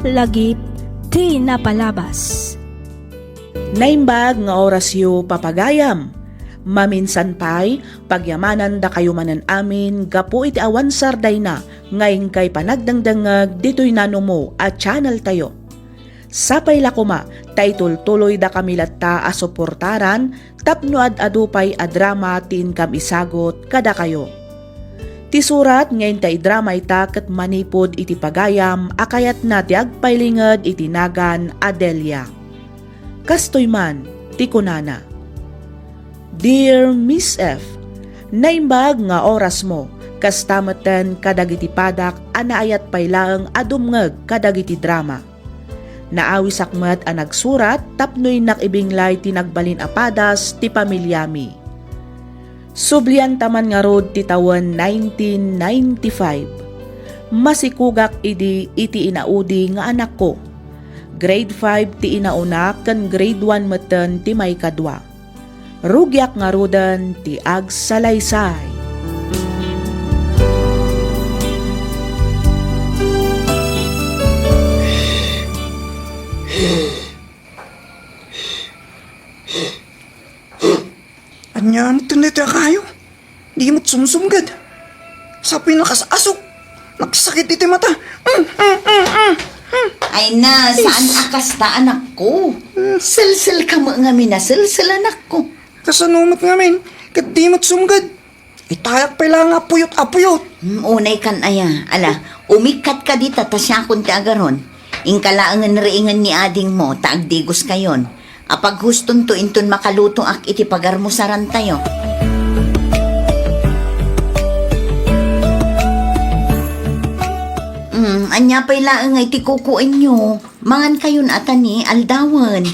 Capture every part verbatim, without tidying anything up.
Lagip ti napalabas. Naimbag nga orasyo, papagayam. Maminsan pay, pagyamanandakayo manen amin gapu iti awan sardayna nga inkay panagdengdengngeg ditoy nanumo a channel tayo. Sapay la koma ta itultuloydakami latta a suportaran tapno ad-adu pay a drama ti inkam isagut kadakayo. Ti surat nga inta idrama ita ket manipud iti pagayam a kayatna ti agpailinged iti nagan a Delia. Kastoy man ti kunana, "Dear Miss F, naimbag nga orasmo, kasta metten kadagiti padak a naayat pay laeng a dumngeg kadagiti drama. Naawisak met a nagsurat tapno innak ibinglay ti nagbalin a padas ti pamiliami. Sublianta man ngarud ti tawen nineteen ninety-five. Masikugak idi iti inaudi nga anakko. Grade five ti inauna ken grade one metten ti maikadua. Rugiak ngaruden ti agsalaysay." Ania met daytoy a kayo? Di met sumsumged. Sapoy nakas-asok. Nagsakit iti mata. Mm, mm, mm, mm, mm. Ay na, saan a kasta, anakko? Mm. Selsel ka met ngamin a selsel, anakko. Kasano met ngamin? Ket di met sumged. Itayak pay la nga puyot a puyot. Mm, unay kan aya. Ala, umikkat ka dita ta siakon ti agaron. Inka laengen riingen ni adingmo ta agdigoskayon. Apaghustonto inton makalutoak iti pagarmusarantayo. Mm, ania pay laeng nga iti kukuenyo? Mangankayon a tani aldawen.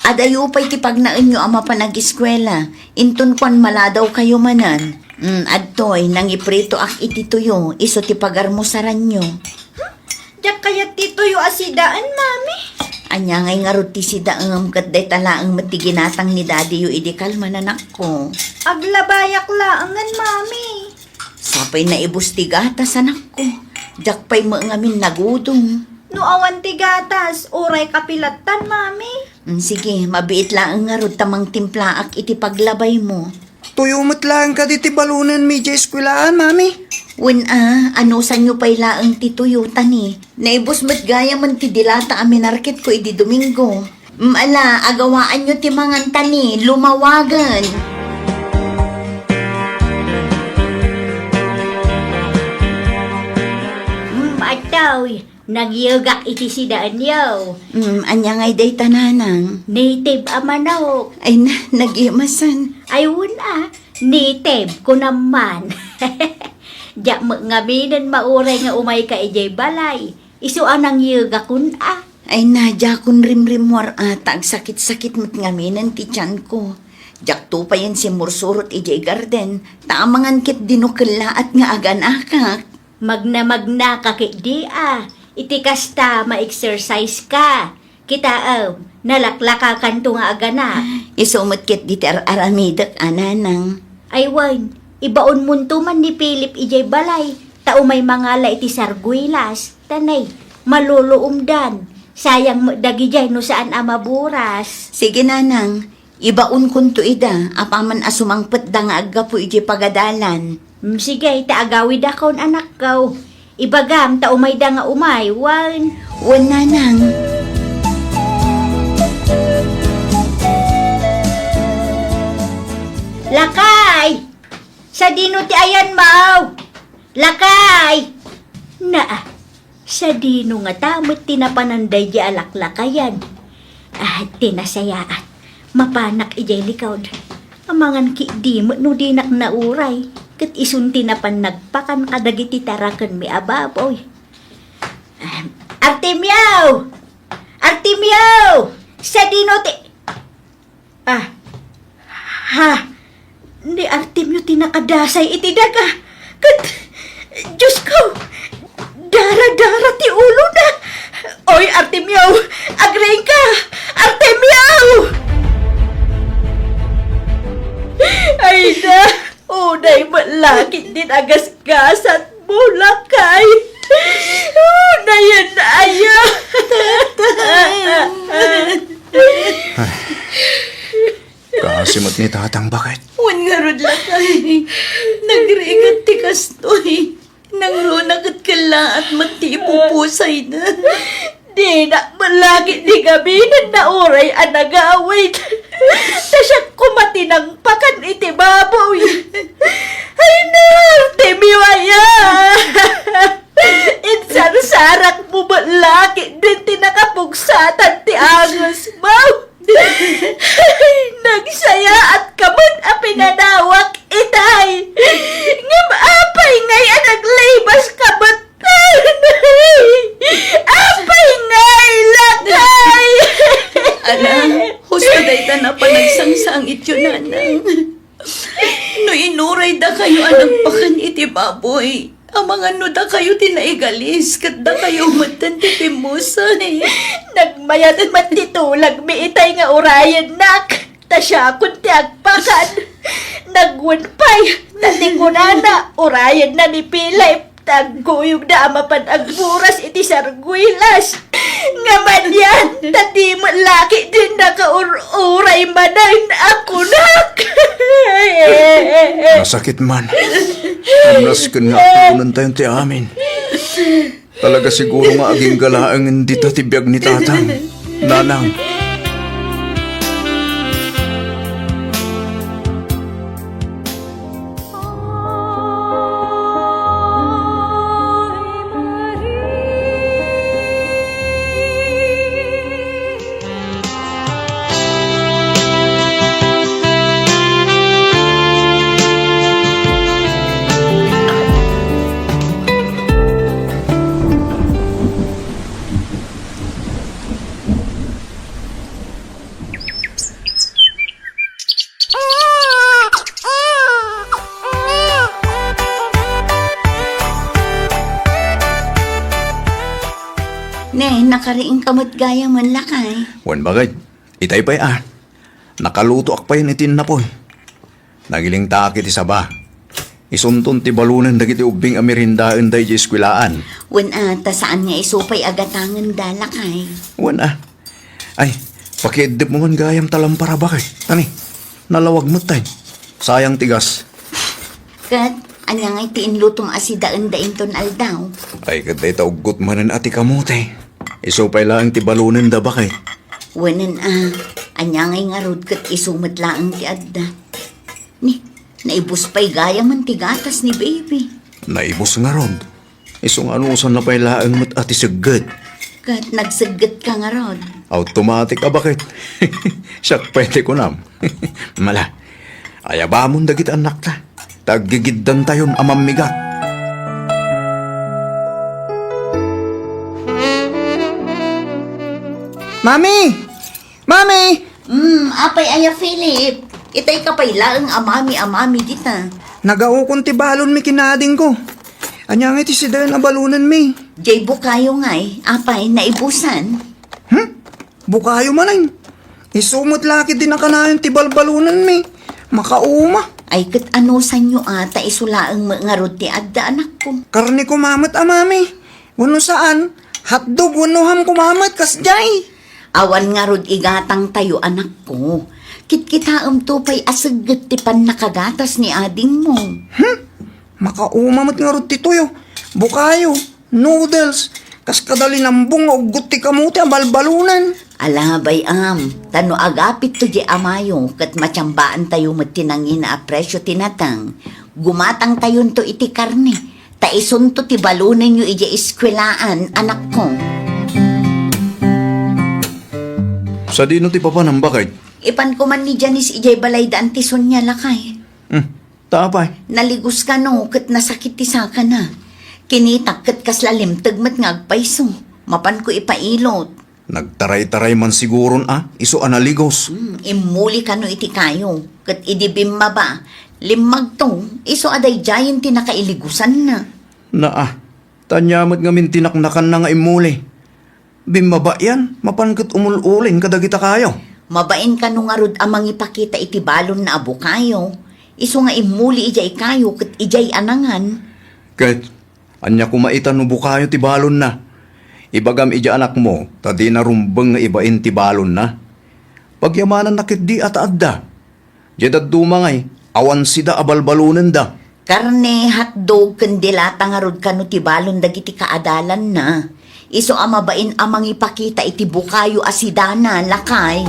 Adayo pay ti pagnaenyo a mapan agiskuela. Inton kuan maladawkayo manen. Mm, adtoy, nangipritoak iti tuyo, isu ti pagarmusaranyo. Diak kayat ti tuyo a sidaen, Mami. Ania ngay ngarud ti sidaem ket dayta laeng met ti ginatang ni Daddyyo idi kalman, anakko. Aglabayak laengen, Mami. Sapay naibus ti gatas, anakko. Diak pay met ngamin nagudong. No awan ti gatas, uray kape lattan, Mami. Mm, sige, mabiit laeng ngarud ta mangtimplaak iti paglabaymo. Tuyo met laeng kadi ti balonenmi idiay eskuelaan, Mami? Wen a, anusanyo pay laeng ti tuyo, tani. Naibus met gayamen ti dilata a minarketko idi Domingo. Mm, ala, agawaanyo ti mangan, tani, lumawagen. Mm, atoy, nagyegak iti sidaenyo. Mm, ania ngay dayta, nanang? Native a manok. Ay na, nagimasan. Ay, wen a, native, kunam man. Diak met ngaminen mauray nga umayka idiay balay. Isu a nangyegakon a. Ay na, diakon rimrimmuar a ta agsakit-sakit met ngaminen ti tianko. Diakto payen simmursurot idiay garden, ta amangan ketdi no kellaat nga aganakak. Magna-magnaka ketdi a. Iti kasta, ma-exercise ka. Kitaem, nalaklakakanto nga aganak. Isu met ketdi ti ar-aramidek a, nanang. Ay wen, ibaonmonto man ni Philip idiay balay, ta umay mangala iti sarguelas. Tanay, maluluomdan. Sayang met dagidiay no saan a maburas. Sige, nanang. Ibaonkonto ida, apaman a sumangpetda nga aggapu idiay pagadalan. Mm, sige, ta agawidakon, anakko. Ibagam ta umayda nga umay, wen. Wen, nanang. Lakay! Sadino ti ayanmo? Lakay! Naa, sadino ngata met ti napanan daydi a laklakayan? Ah, ti nasayaat, mapanak idiay likod. Amangan ketdi met no dinak nauray, ket isun ti napan nagpakan kadagiti tarakenmi a baboy. Ah, Artemio! Artemio! Sadino ti Ah. Ha? Ni Artemio ti nakadasay iti daga. Ket, Diyos ko, dara-dara ti ulona. Oy, Artemio, agriingka! Artemio! Ay na, unay met la ketdin agasgasatmo, lakay. Unayen aya. Simot ni Tatang, baket. Wen ngarud, lakay, nagrigat ti kastoy. Nangruna ket kellaat met ti ipupusayna. Dinak met la ketdi gabinenna uray a nagawid. Ta siak koma ti nangpakan iti baboy. Ay, nartemi aya! Insarsarakmo met la ketdin ti nakapugsatan ti angesmo. Nagsayaatka met a pinanawak itay. Ngem apay ngay a naglibas ka met? Apay ngay, lakay? Ala, husto dayta a panagsangsangityo, nanang. No inuray dakayo a nagpakan iti baboy, amangan no dakayo ti naigalis, ket dakayo metten ti pimmusay. Nagmayat met ti tulagmi itay nga urayennak. Ta siakon ti agpakan. Nagwen pay, ta ti kunana, urayenna ni Pilip, ta agguyogda a mapan agburas iti sarguilas. Ngem anian, ta di met la ketdin nakaur-uray manen a kunak. Nasakit man. Nasken nga apuonentayon ti amin. Talaga siguro nga agingga laengen dita ti biag ni Tatang, Nanang. Ne, nakariingka met gayam, lakay. Wen, baket. Itay pay a. Nakalutoak payen iti innapoy. Nagilingtaak iti saba. Isunton ti balonen dagiti ubbing a meriendaenda idiay eskuelaan. Wen a, ta saan nga isu pay a gatangenda, lakay. Wen a. Ay, pakieddepmo man gayam ta lampara, baket. Tani, nalawag met tay. Sayang ti gas. Ket, ania ngay ti inlutom a sidaenda inton aldaw? Ay, ket dayta uggot manen a ti kamote. Isu pay laeng ti balonenda, baket. Wenen a, ania ngay ngarud ket isu met laeng ti adda. Ni, naibus pay gayamen ti gatas ni baby. Naibus ngarud. Isu nga anusanna pay laeng met a ti segget. Ket nagseggetka ngarud? Automatic a, baket. Siak pay ti kunam. Mala, ayabamon dagiti annakta. Ta aggigiddantayon a mammigat. Mami! Mami! Hmm, apay aya, Philip? Itay ka pay laeng a mami a mami dita. Nagaukon ti balonmi ken adingko. Ania ngay ti sidaen a balonenmi? Jay bukayo ngay, apay, naibusan? Hmm? Bukayo manen. Isu met la ketdi nakanayon ti balbalonenmi. Makauma. Ay, ket anusanyo a, ta isu laeng met ngarud ti adda, anakko. Karne koma met a, mami. Wenno saan, hotdog wenno ham koma met kasdiay. Awan ngarud igatangtayo, anakko. Kitkitaemto pay a segget ti pannakagatas ni adingmo. Hmm? Makauma met ngarud ti tuyo, bukayo, noodles, kas kada linambong nga uggot ti kamote a balbalonen. Ala, bay-am, ta no agapitto di amayo, ket matiambaantayo met ti nangina a presio ti nateng, gumatangtayonto iti karne, ta isunto ti balonenyo idiay eskuelaan, anakko. Sadino ti papanam, baket? Ipanko man ni Janice idiay balayda, Auntie Sonia, lakay. Hmm. Ta apay? Naligos kano ket nasakit ti sakana. Kinitak ket kasla limteg met nga agpayso. Mapanko ipailot. Nagtaraytaray man siguron a, isu a naligos. Hmm, immuli kano iti kayo, ket idi bimmaba, limmagto, isu a daydiayen ti nakailigusanna. Naa, ta ania met ngamin ti naknakanna nga immuli? Bimmaba iyan, mapan ket umul-ulin kadagita kayo. Mabain kano ngarud a mangipakita iti balonna a bukayo, isu nga immuli idiay kayo ket idiay a nangan. Ket, ania koma ita no bukayo ti balonna? Ibagam idiay anakmo, ta dina rumbeng nga ibain ti balonna. Pagyamananna ketdi a ta adda. Diay dadduma ngay, awan sida a balbalonenda. Karne, hotdog, ken dilata ngarud kano ti balon dagiti kaadalanna. Isu a mabain a mangipakita iti bukayo a sidana, lakay.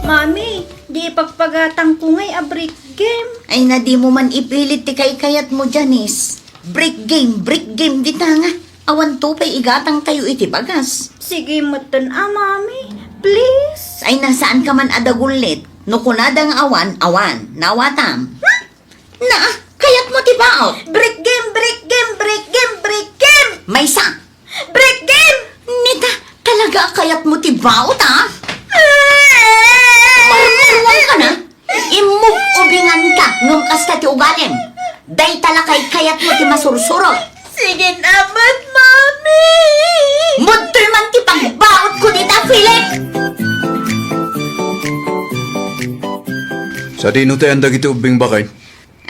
Mami, di ipagpagatangko ngay a break game. Ay na, dimo man ipilit ti kaykayatmo, Janice. Break game, break game dita nga. Awanto pay igatangtayo iti bagas. Sige metten a, Mami. Please. Ay na, saanka man a dagullit. No kunada nga awan, awan. Nawatam. Hmm? Na, kayatmo ti baot. Break game, break game, break game, break game. Maysa. Break game. Nita, talaga a kayatmo ti baot, a? Marmarwang ka na. Immove ubingan ka, ngem kasta ti ugalim. Dayta lakay kayatmo ti masursurot. Sige na met, Mami! Mudtoy man ti pagbaotko dita, Philip! Sadino ti ayan dagiti ubbing, baket?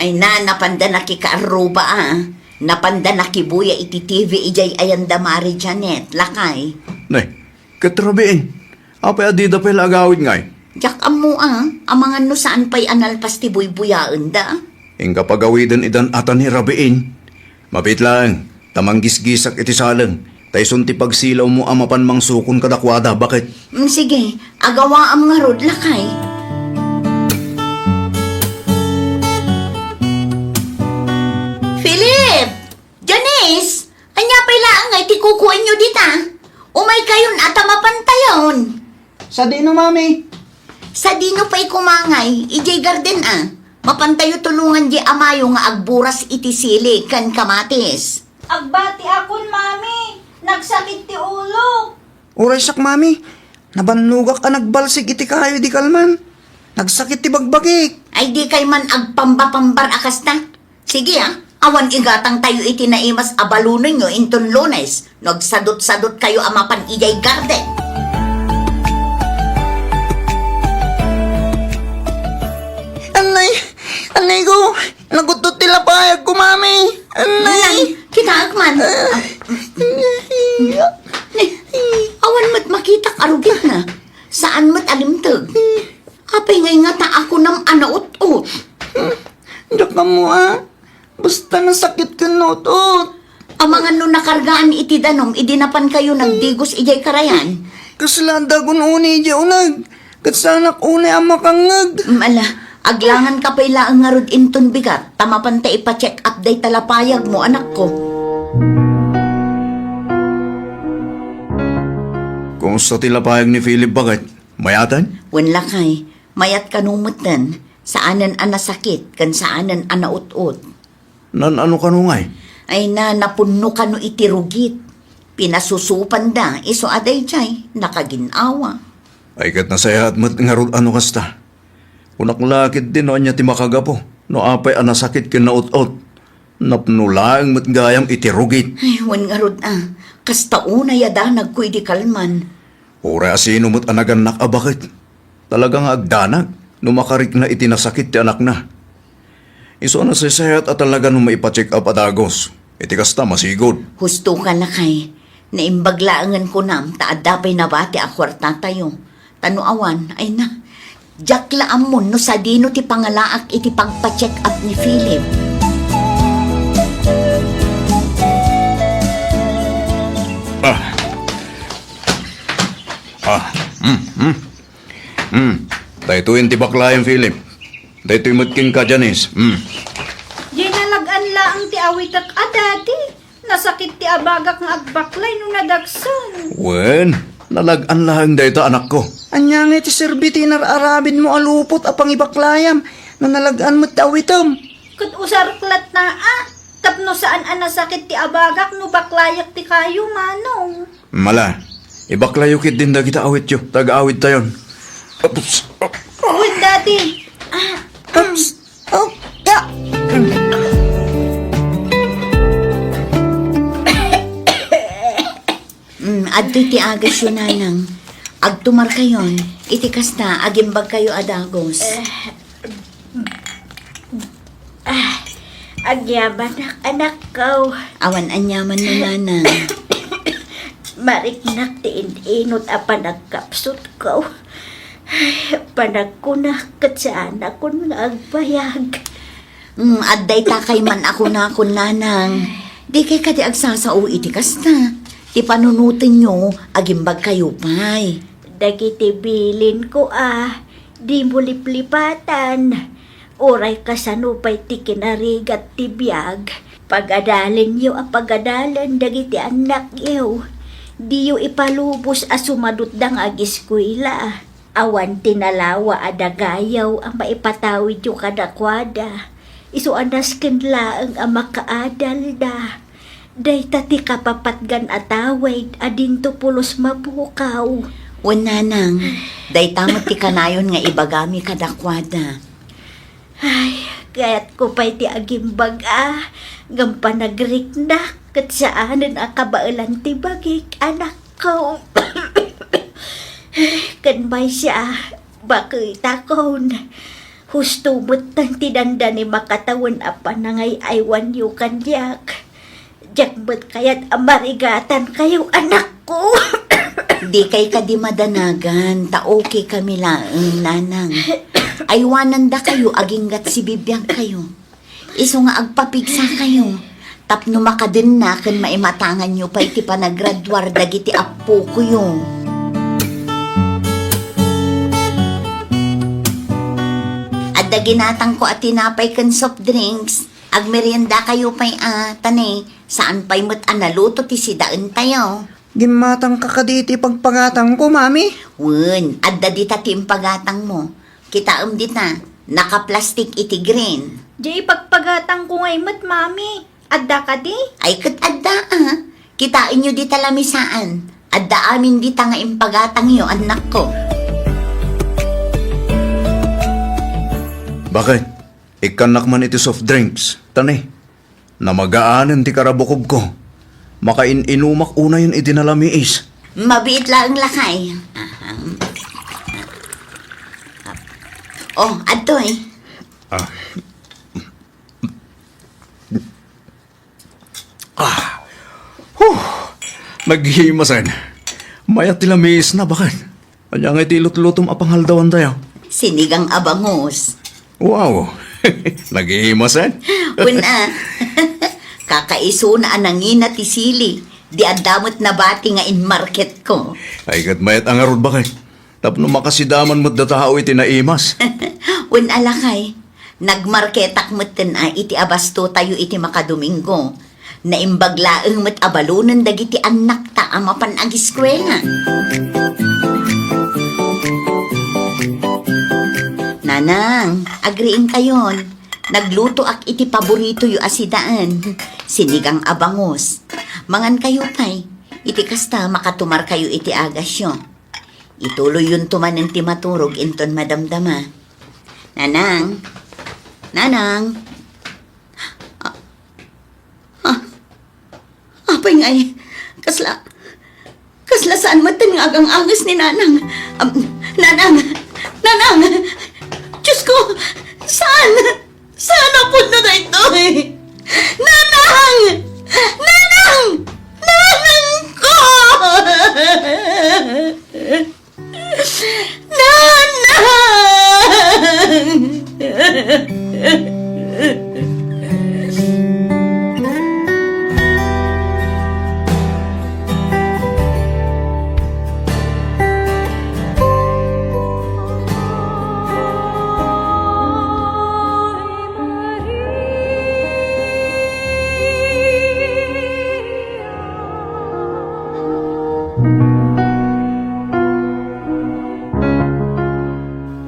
Ay na, napanda nakikaarruba, a. Napanda nakibuya iti T V idiay ayanda Mari Janet, lakay. Nay, ket rabiin, apay a dida pay la agawid ngay? Diak ammo, a, amangan no saan pay a nalpas ti buybuyaenda. Inka pagawiden idan ata ni rabiin. Mabiit laeng, ta manggisgisak iti saleng, ta isun ti pagsilawmo a mapan mangsukon kadakuada, baket. Mm, sige, agawaam ngarud, lakay. Philip! Janice! Ania pay laeng ngay ti kukuenyo dita? Umaykayon a ta mapantayon. Sadino, Mami? Sadino pay koma ngay, idiay garden a. Mapantayo tulongan di amayo nga agburas iti sili ken kamatis. Agbatiakon, Mami. Nagsakit ti ulok. Uraysak, Mami. Nabannogak a nagbalsig iti kayo idi kalman. Nagsakit ti bagbagik. Ay, dikay man agpambapambar a kasta. Sige, a, awan igatangtayo iti naimas a balonenyo inton Lunes no agsadutsadutkayo a mapan idiay garden. Anay! Anay ko! Naguttot ti lapayagko, Mami! Anay! Nan, kitaek man. Ah. Ni, awan met makitak a rugitna. Saan met a limteg. Apay ngay ngata a kunam a naut-ot? Hmm, diak ammo, a. Basta nasakit ken naut-ot. Amangan no nakargaan iti danum idi napankayo nagdigos idiay karayan? Kasla adda gun-oni idiay uneg, ket saanak unay a makangngeg. Mm, ala, aglanganka pay laeng ngarud inton bigat, ta mapanta ipa-check up dayta lapayagmo, anakko. Kumusta ti lapayag ni Philip, baket? Mayaten? Wen, lakay, mayat kano metten. Saanen a nasakit ken saanen a naut-ot. Nan-ano kano ngay? Ay na, napunno kano iti rugit. Pinasusupanda, isu a daydiay, nakagin-awa. Ay ket nasayaat met ngarud a no kasta. Kunak la ketdi no ania ti makagapu, no apay a nasakit ken naut-ot. Napno laeng met gayam iti rugit. Ay, wen ngarud a, kasta unay a danagko idi kalman. Uray a sino met a nagannak a baket. Talaga nga agdanag no makarikna iti nasakit ti anakna. Isu a nasaysayat a talaga no maipa-check up a dagus. Iti kasta, masigud. Husto ka, lakay. Naimbag laengen kunam ta adda pay nabati a kuartatayo. Ta no awan, ay na. Diak la ammon no sadino ti pangalaak iti pagpa-check up ni Philip. Ah. Ah. Mm, mm. Hmm. Daytoyen ti baklayan, Philip. Daytoy met kenka, Janice. Hmm. Diay nalag-an laeng ti awitek a, Daddy. Nasakit ti abagak nga agbaklay no nadagsen. Wen, nalag-an laeng dayta, anakko. Ania ngay ti serbi ti inar-arabidmo a lupot a pangibaklayam no nalag-an met ti awitem? Ket usarek latta a, tapno saan a nasakit ti abagak no baklayak ti kayo, manong. Mala, ibaklayo ketdin dagiti awityo, ta agaawidtayon. Ups, up. Wait, Daddy. Ah, Ups, up, ya. Mm, adtoy ti agasyo, nanang. Agtumarkayon, iti kasta, agimbagkayo a dagus. Ah, agyamanak, anakko. Awan aniaman no, nanang. Mariknak ti in-inut a panagkapsutko. Ay, panagkunak ket saanakon nga agbayag. Mm, adda ita kay man a kunakon, nanang. Dikay kadi agsasao iti kasta. Ti panunotenyo, agimbagkayo pay. Dagiti bilinko a, dimo liplipatan. Uray kasano pay ti kinarigat ti biag, pagadalenyo a pagadalen dagiti annakyo. Diyo ipalubos a sumadutda nga agiskuela. Awan ti nalawa a dagayaw a maipatawidyo kadakuada. Isu a nasken laeng a makaadalda. Dayta ti kapapatgan a tawid a dinto pulos mapukaw. Wen, nanang, dayta met ti kanayon nga ibagami kadakuada. Ay, kayatko pay ti agimbag a, ngem panagriknak ket saanen a kabaelan ti bagik, anakko. Ken maysa, baketakon. Husto metten ti dandani makatawen a panangay-aywanyo kaniak. Diak met kayat a marigatankayo, anakko. Dikay kadi madanagan, ta okay kami laeng, nanang. Aywanandakayo aginggat sibibiagkayo. Isu nga agpapigsakayo, tapno makadenna ken maimatanganyo pay ti panagraduar dagiti appokoyo. Adda ginatangko a tinapay ken soft drinks. Agmeriendakayo pay a, ta ne, saan pay met a naluto ti sidaentayo. Gimmatangka kadi iti pagpagatangko, Mami? Wen, adda dita ti impagatangmo. Kitaem dita, nakaplastik iti green. Diay ipagpagatangko ngay met, Mami. Adda kadi? Ay, ket adda, a. Kitaenyo dita lamisaan. Adda amin dita nga impagatangyo, annakko. Bakit? Ikkannak man iti soft drinks, ta ne, namagaanen ti karabukobko. Makain-inumak unayen iti nalamiis. Mabiit laeng, lakay. Ahem. Oh, adtoy. Ah. Ah. Huh. Naghimasen. Mayat ti lamiisna, bakit? Ania ngay ti ilutlutom a pangaldawantayo? Sinigang a bangus. Wow! Naghimasen. Wen a. Kakaisuna a nangina ti sili. Di adda met nabati nga inmarketko. Ay, ket mayat a ngarud, bakit? Tapno makasidaman met da tao iti naimas. Wen a, lakay. Nagmarketak metten a iti abastotayo iti makadomingo. Naimbag laeng met a balonen dagiti annakta a mapan agiskuela. Nanang, agriingkayon. Naglutoak iti paboritoyo a sidaen. Sinigang a bangus. Mangankayo pay. Iti kasta, makatumarkayo iti agasyo. Ituloyyonto manen ti maturog inton madamdama. Nanang! Nanang! Ah, ah, apay ngay? Kasla, kasla saan metten nga agang-anges ni Nanang? Am, Nanang! Nanang! Diyos ko! Saan? Saan a pudno daytoy? Nanang! Nanang! Nanang ko! Nanang!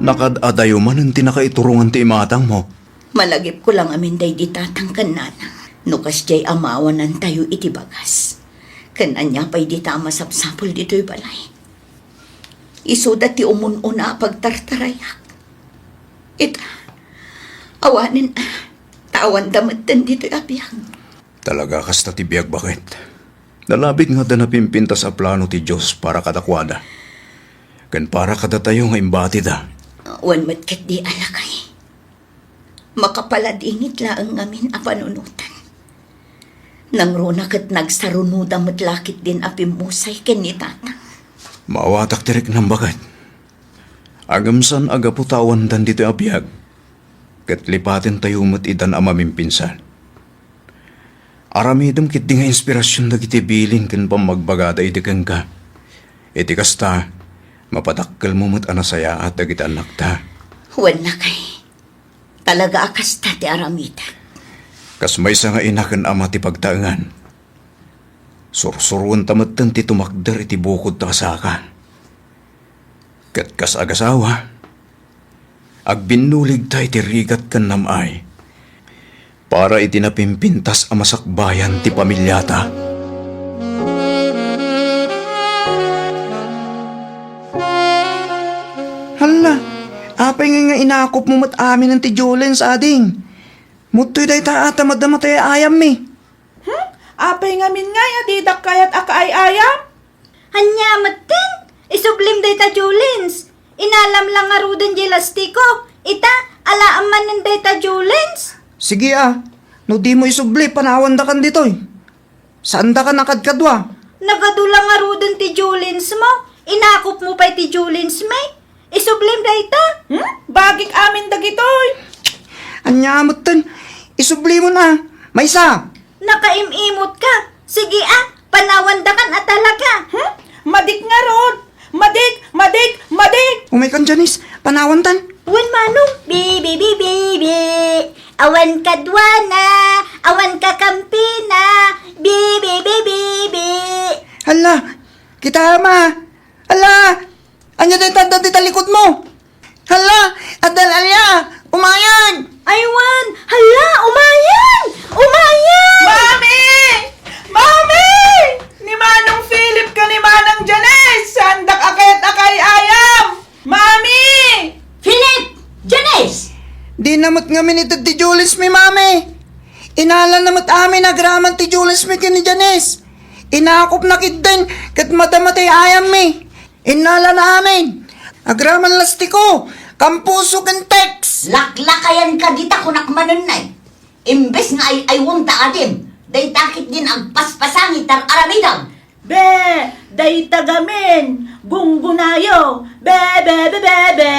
Nakaad-adayo manen ti nakaiturongan ti imatangmo. Malagipko la ngamin daydi tatang ken nanang. No kasdiay a maawanantayo iti bagas, ken ania pay dita a masapsapul ditoy balay? Isuda ti umun-una a pagtartarayak. Ita, awanen, ta awanda metten ditoy a biag. Talaga kasta ti biag, baket. Nalabit nga adda napimpintas a plano ti Dios para kadakuada, ken para kadatayo nga imbatida. Wen met ketdi a lakay. Makapaladingit laeng ngamin a panunotan. Nangruna ket nagsarunoda met la ketdin a pimmusay ken ni Tata. Maawatak ti riknam, baket. Ngem saan a gapu ta awandan ditoy a biag, ket lipatentayo met idan a mamimpinsan. Aramidem ketdi nga inspirasion dagiti bilin ken pammagbagada idi kenka. Iti kasta, mapadakkelmo met a nasayaat dagiti annakta. Wen, lakay. Talaga a kasta ti aramidek. Kas maysa nga ina ken ama ti pagtaengan, sursuroenta metten ti tumakder iti bukodta a saka. Ket kas agasawa, agbinnuligta iti rigat ken nam-ay para iti napimpintas a masakbayan ti pamiliata. Hala, apay ngay nga inakupmo met aminen ti Julens, ading? Mudtoy dayta a ta madamatay ayammi. Hmm? Apay ngamin ngay a didak kayat a kaay-ayam? Ania metten? Isublim dayta Julens. Inalam la ngaruden diay lastiko. Ita, alaem manen dayta Julens. Sige a, no dimo isubli, panawandakan ditoy. Saandakan a kadkadua. Nagadu la ngaruden ti Julens mo. Inakupmo pay ti Julens mi. Isublim dayta. Hmm? Bagik amin dagitoy. Ania metten? Isublimon a. Maysa. Nakaim-imot ka. Sige a, panawandakan a talaga. Hmm? Madik ngarud. Madik, madik, madik. Umaykan, Janice. Panawantan. Wen, Manong. Bibi, bibi, bibi. Awan kaduana, awan kakampina. Bibi, bibi, bibi. Hala, kita ama. Hala, ania dayta adda dita likudmo? Hala, adda la alia, umayen! Ay wen, hala, umayen! Umayen! Mami! Mami! Ni Manong Philip ken ni Manang Janice, saandak a kayat a kaay-ayam! Mami! Philip! Janice! Dina met ngamin ited ti Julens mi, Mami. Inalana met amin agraman ti Julens mi ken ni Janice. Inakupna ketdin ket madamatay ayammi. Innalana amin. Agraman lastiko, kampuso ken Tex. Laklakayanka dita, kunak manen, nay. Imbes nga ay-aywonta adim, dayta ketdin agpaspasangit ti ar-aramidam. Be, dayta gamin, gunggunayo. Be, be, be, be, be.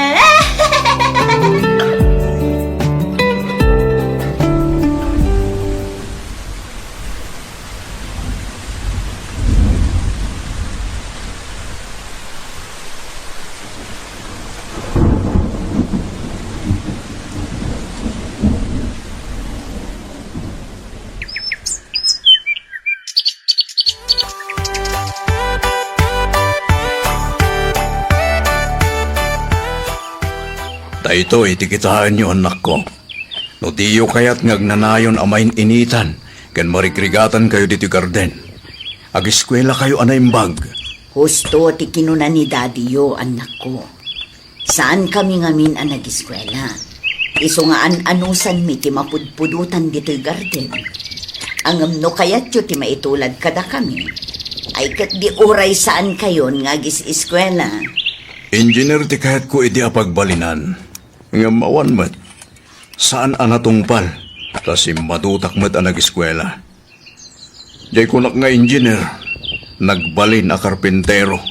Daytoy ti kitaenyo, annakko. No diyo kayat nga agnanayon a main-initan ken marigrigatankayo ditoy garden, agiskuelakayo a naimbag. Husto ti kinuna ni dadiyo, annakko. Saankami ngamin a nagiskuela. Isu nga an-anusanmi ti mapudpudotan ditoy garden. Ngem no kayatyo ti maitulad kadakami, ay ket di uray saankayon nga agis-iskuela. Engineer ti kayatko idi a pagbalinan. Ngem awan met. Saan a natungpal, ta simmadutak met a nagiskuela. Diay kunak nga engineer, nagbalin a karpintero.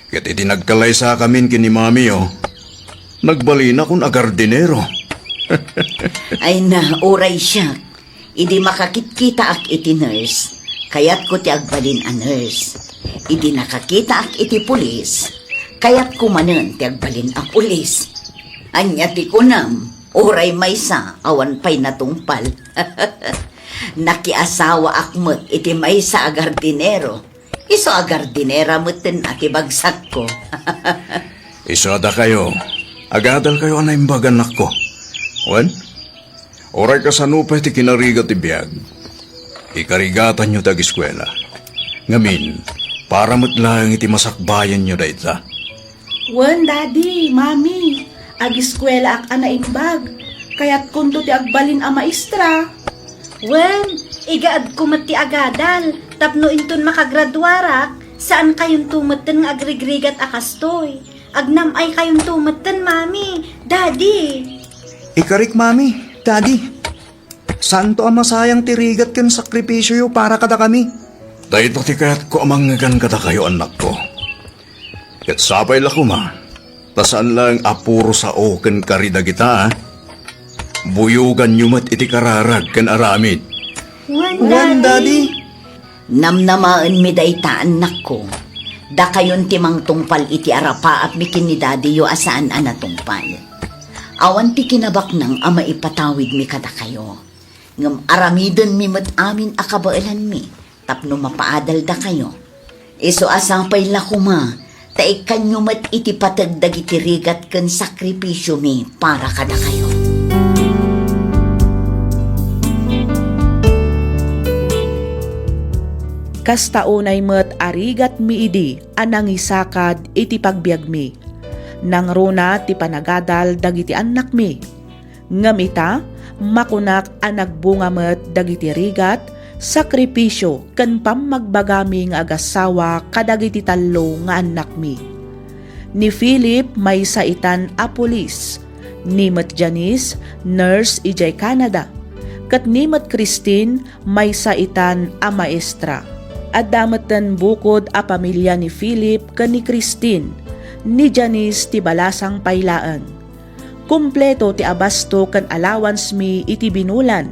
Ket idi nagkalaysakamin ken ni mamiyo, nagbalinakon a gardinero. Ay na, uray siak. Idi makakitkitaak iti nurse, kayatko ti agbalin a nurse. Idi nakakitaak iti pulis, kayatko manen ti agbalin a pulis. Ania ti kunam? Uray maysa, awan pay natungpal. Nakiasawaak met iti maysa a gardinero. Isu a gardinera metten a ti bagsakko. Isu a dakayo, agadalkayo a naimbag, annakko. Wen, uray kasano pay ti kinarigat ti biag, ikarigatanyo ti agiskuela. Ngamin, para met laeng iti masakbayanyo dayta. Wen, Daddy, Mami, agiskuelaak a naimbag. Kayatkonto ti agbalin a maestra. Wen, igaedko met ti agadal, tapno inton makagraduarak, saankayonto metten nga agrigrigat a kastoy. Agnam-aykayonto metten, Mami, Daddy. Ikarik, Mami, Daddy. Saanto a masayang ti rigat ken sakripisioyo para kadakami. Dayta ti kayatko a mangngegana kadakayo, annakko. Ket sapay la koma, ta saan laeng a puro sao ken kari dagita, a. Buyoganyo met iti kararag ken aramid. Wen, Daddy. Namnamaenmi dayta, annakko. Dakayon ti mangtungpal iti arapaapmi ken ni Daddyyo a saan a natungpal. Awan ti kinabaknang a maipatawidmi kadakayo. Ngem aramidenmi met amin a kabaelanmi tapno mapaadal dakayo. Isu a sapay la koma, ta ikkanyo met iti pateg dagiti rigat ken sakripisiomi para kadakayo. Kasta unay met a rigatmi idi a nangisakad iti pagbiagmi. Nangruna ti panagadal dagiti annakmi. Ngem ita, makunak a nagbunga met dagiti rigat, sakripisio, ken pammagbagami nga agassawa kadagiti tallo nga annakmi. Ni Philip maysa itan a pulis, ni met Janice, nurse idiay Canada, ket ni met Christine maysa itan a maestra. Adda metten bukod a pamilia ni Philip ken ni Christine, ni Janice ti balasang pay laeng. Kompleto ti abasto ken allowance-mi iti binulan,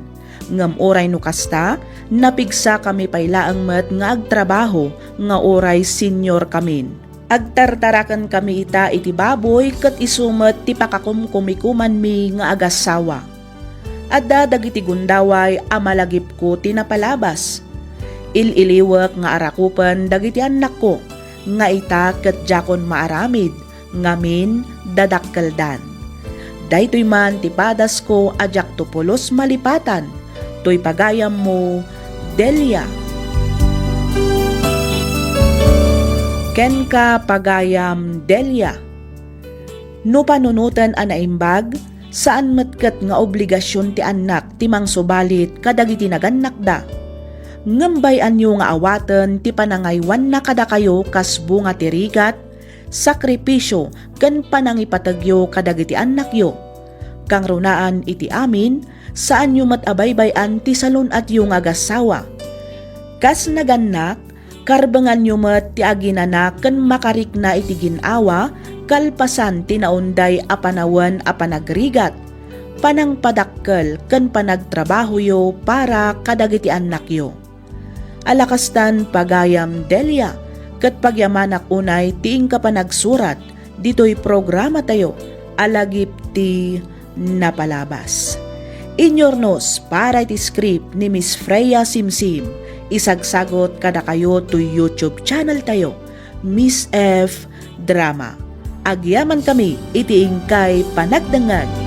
ngem uray no kasta, napigsakami pay laeng met nga agtrabaho nga uray seniorkamin. Agtartarakenkami ita iti baboy ket isu met ti pakakumkumikumanmi nga agassawa. Adda dagiti gundaway a malagipko ti napalabas. Il-iliwek nga arakupen dagiti annakko, nga ita ket diakon maaramid ngamin dadakkeldan. Daytoy man ti padasko a diakto pulos malipatan, toy pagayammo, Delia. Kenka, pagayam Delia. No panunoten a naimbag, saan met ket nga obligasion ti annak ti mangsubalit kadagiti nagannakda. Ngem bay-anyo nga awaten ti panangaywanna kadakayo kas bunga ti rigat, sakripisio, ken panangipategyo kadagiti annakyo. Kangrunaan iti amin, saanyo met a baybay-an ti salun-atyo nga agassawa. Kas nagannak, karbenganyo met ti aginana ken makarikna iti gin-awa kalpasan ti naunday a panawen a panagrigat, panangpadakkel ken panagtrabahoyo para kadagiti annakyo. Ala kastan, pagayam Delia, ket pagyamanak unay ti inka panagsurat ditoy programatayo a lagip ti napalabas. Inyurnos para iti script ni Miss Freya Simsim, isagsagot kadakayo toy YouTube channel tayo, Miss F Drama. Agyamankami iti inkay panagdengngeg.